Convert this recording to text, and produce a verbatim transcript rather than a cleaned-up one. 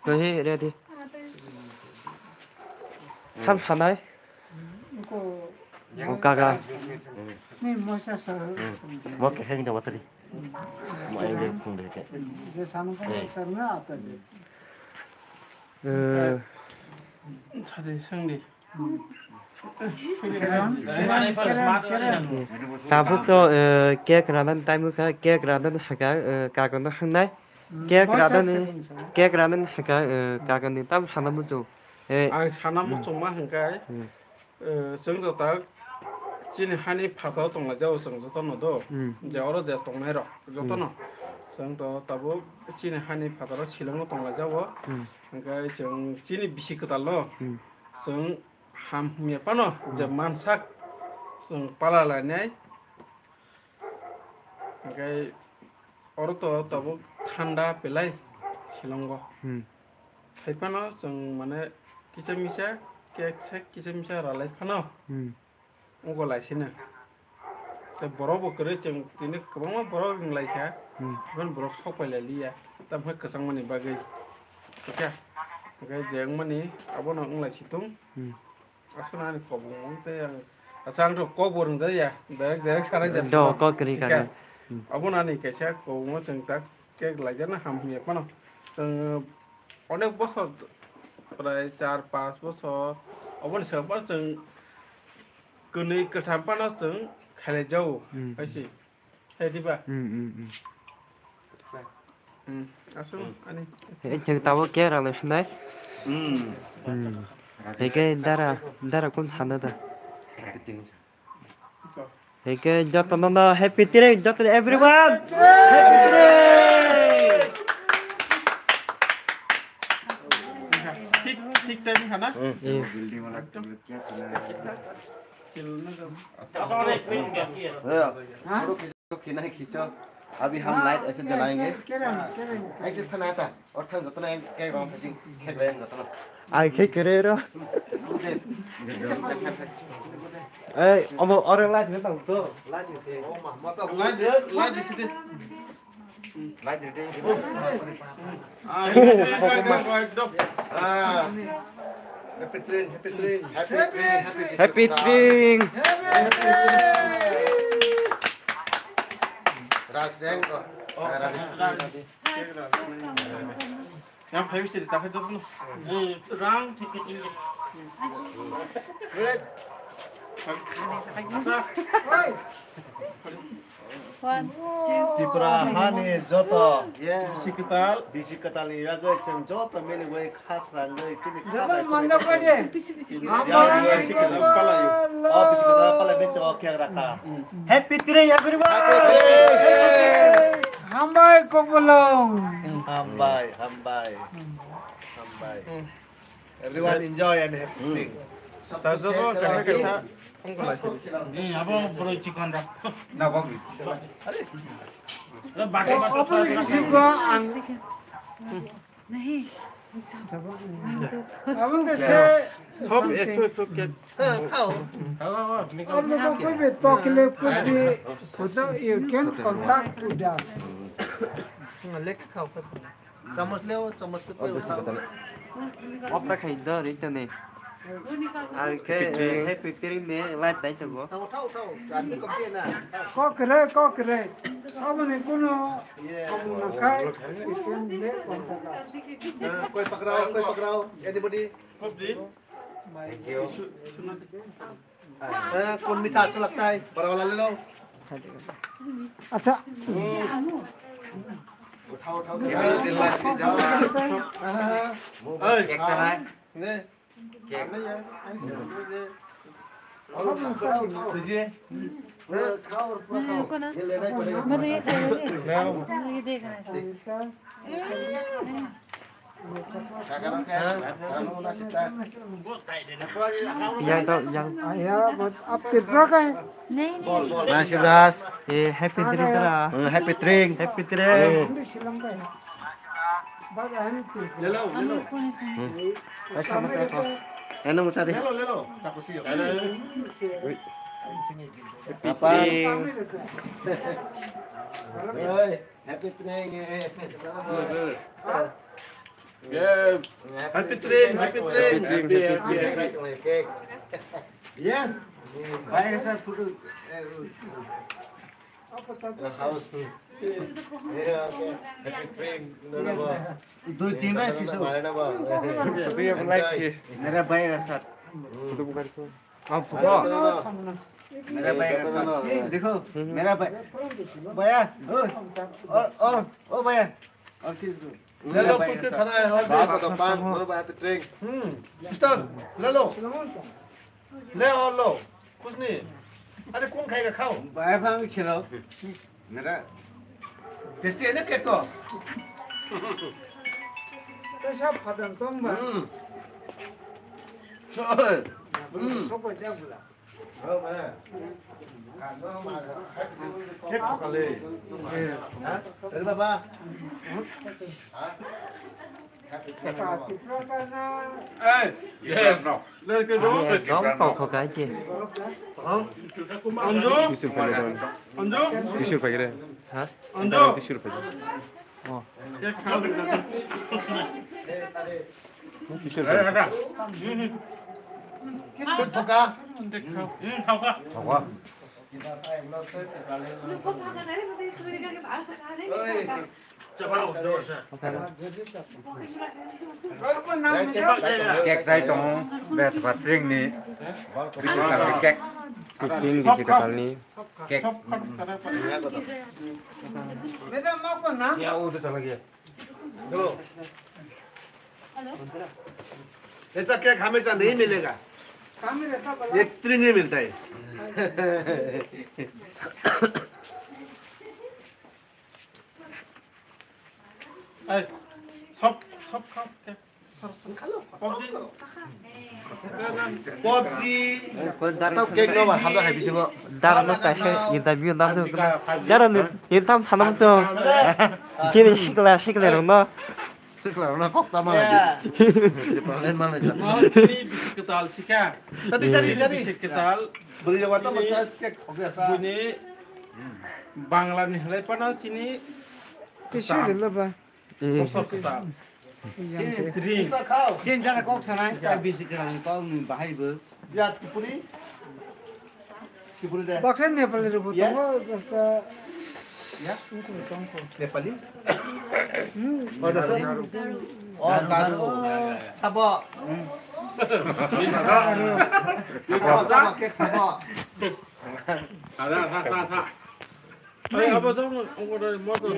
Ready, ready. Tham hanai. Ko. O kaka. Ni moisa sa. Mo ke heng da watri. Mo ai le phung de ke. Je sanu ko sa na apa de. Eh. Sari sangdi. Tabuk to, eh, cake radan time kha, cake radan haka, eh, kaka no hangnai. Cake radan, cake radan haka, eh, kaka ni tam hana muchung. Eh. Ang sana muchung ma hangkai. Eh, chwng jota chini hani phataro tonglaijao chwng jotono do. Hmm. Je oro je tongnai rok jotono. Hmm. Chwng to tabuk chini hani phataro silongno tonglaijao. Hmm. Hingke chwng chini bisi kwtalno. Hmm. Chwng ham himya phano je mansak chwng pala lainai. Hingke oro to tabuk thanda belai silongo. Hmm. Hai phano chwng mane kisa misa cake sek kisa misa ralai phano. Hmm. Wngkha laisina. Tei borok bo kwrwi chwng tini kwbangma borok wng lai kha. Hmm. Hwn borok sok pai lai liya. Tamo khe kwchangmani bagwi. Khe, hwnkhe je wngmani abono wng lai si thung. Hmm. Aswk ani kobong wng tei ang, asa ang kok bo rwng jak ya. Direct, direct sana jak. Do, kok kwrwi kha. Hmm. Abono ani kaisa kobongo chwng tak khe lai jak na ham himya phano. Chwng onek bosor, prai char, panch bosor, oboni swkang phano chwng kwnwi kwtham phano chwng khailai jago, hmm, hai se. Hai diba? Hmm, hmm, hmm. Hmm, aswk ani. He, chwng tabuk khe rang lai phinai. Hmm. Hmm. Hingke dara, dara kun thanda da. Hingke jotono no happy Tring, joto everyone. Happy Tring. Thik, thik time khana. Hmm. Iya. Hah? Khicho, khicho. Abhi hum light aise jalaenge. Kerang, kerang. Ai, kis thana ta? Or thang jotono, kek rong, kek rong jotono. Ai, kek kere ro. Ei, omo, oro light nang tang to. Light nang te. Light, light di sini. Light di te. Ah, ekdom. Ah. Happy Tring, happy Tring. Happy Tring, happy Tring. Happy Tring. Rajeng ko. Yang five sih ditahan tuh. Rang tiket ini. One, two. Tripura hani joto. Bisi kwtal. Bisi kwtal ni bagwi chwng joto mili bai khas rangwi chini joto khas manja rangwi. Pwdhe. Bisi, bisi. Yang bisi kwtal palayo. Oh, bisi kwtal palayo, bisi, okay, raka. Happy Tring, everyone. Happy Tring. Hambai Kopolong. Hambai, hambai. Hambai. Everyone enjoy and happy Tring. Ta joto kaisa kaisa wngkha lai sini. Ni abo boroi chikon da. Na bagi. Are. Open receive go ang. Nahi. Abang ke se. Sob ekto ekto ke. Khao. Ab logo koi bhi taklif, koi bhi hoto, you can contact with us. Lek khao. Chamoch leo, chamoch ke koi uthao. Off ta khai do, ri ta ne. Ar ke, eh, happy Tring ne live dai ta go. Uthao, uthao, uthao. Admi kom ke na. Kok re, kok re. Saboni kuno, sabon na khai, ikan le konta das. Koi pakrao, koi pakrao. Anybody? Thank you. Eh, कौन मीठा अच्छा लगता है? बड़ा वाला ले लो। अच्छा। उठाओ, उठाओ। ये भी दिल लाग के जाओ। हाँ। एक चना है। ले। केक। दीजिए। पूरा खाओ और पूरा खाओ। ये लेना ही पड़ेगा। मैं तो ये खा रही हूँ। मैं तो ये देख रहा था। Yang tau, yang. Aya, buat apa, Bro, kan? Nah, si Bras. Eh, happy drink, Bras. Hmm, happy drink. Happy drink. Hmm. Ini silang, kan? Bag, anu, tuh. Lelo, lelo. Hmm. Baik, sama saya, kok. Anu, mau cari. Lelo, lelo. Saku sih, yuk. Wih. Happy drink. Hey, happy train, eh. Yes. Happy train, happy train. Happy train, happy train. Yes. Bhai, sir, photo. House. Happy train. Dui tin bar kisu. Photo like. Mera bhai ka saath. Photo bukan ko. Ah, photo. मेरा भाई का साथ। देखो, मेरा भाई। भैया, ओ, और, और, ओ भैया, और किस को? ले लो, कुछ खाना है, और बात तो पान, बोलो भाई, पे ट्रेन। हम्म। सिस्टर, ले लो। ले और लो। कुछ नहीं। अरे, कौन खाएगा, खाओ। भाई, भाई, खिलाओ। Mera. Tasty hai na cake ko? Kaisa phadan tong ba? Hmm. Choi. Hmm. Sobo jak bula. Oh, mera. Cake ko kale. Ha? Are baba. Ha? Yes. Ekdom tong kho kai ke. Anju? Tisur pakai dong. Anju? Tisur pakai deh. Ha? Anju? Tisur pakai. Oh. Tisur pakai. Thok kha. Thok kha. Cake chai tongo, bet batring ni, bisi kwtal ni cake. Batring bisi kwtal ni cake. Madam, mau kena? Ya, udah salah dia. ऐसा केक हमेशा नहीं मिलेगा। काम ही रहता बड़ा। ये ट्रेन ही मिलता है। Ei, sop, sop khao, kek. Pop di. Pop di. Tao kek no ba, hamda hai bisingo. Dar no kai he, interview nam tu. Dar no, in tam sanam tu. Kini hikla, hikla rong no. Hikla rong no kok tama lagi. Problem mana? Mau ini bisi ketal sih, Kak. Tadi, tadi, tadi. Bisi ketal. Beri jawab apa? Kek, oke, sa. Bunyi Bangla ni helai pano chini. Kisa rilaba. Kosok kwtal. Sin jana kok sanai, ta bisi kwrang kok ni bahai bo. Ya, Tripuri. Tripuri de. Baksa Nepali rok bo tongo, basta. Ya. Nepali? Hmm. Oh, Nepali. Oh, daru. Sabo. Sabo, sabo, kek sabo. Ada, ada, ada. Ei, abo dong, abo dong, motor.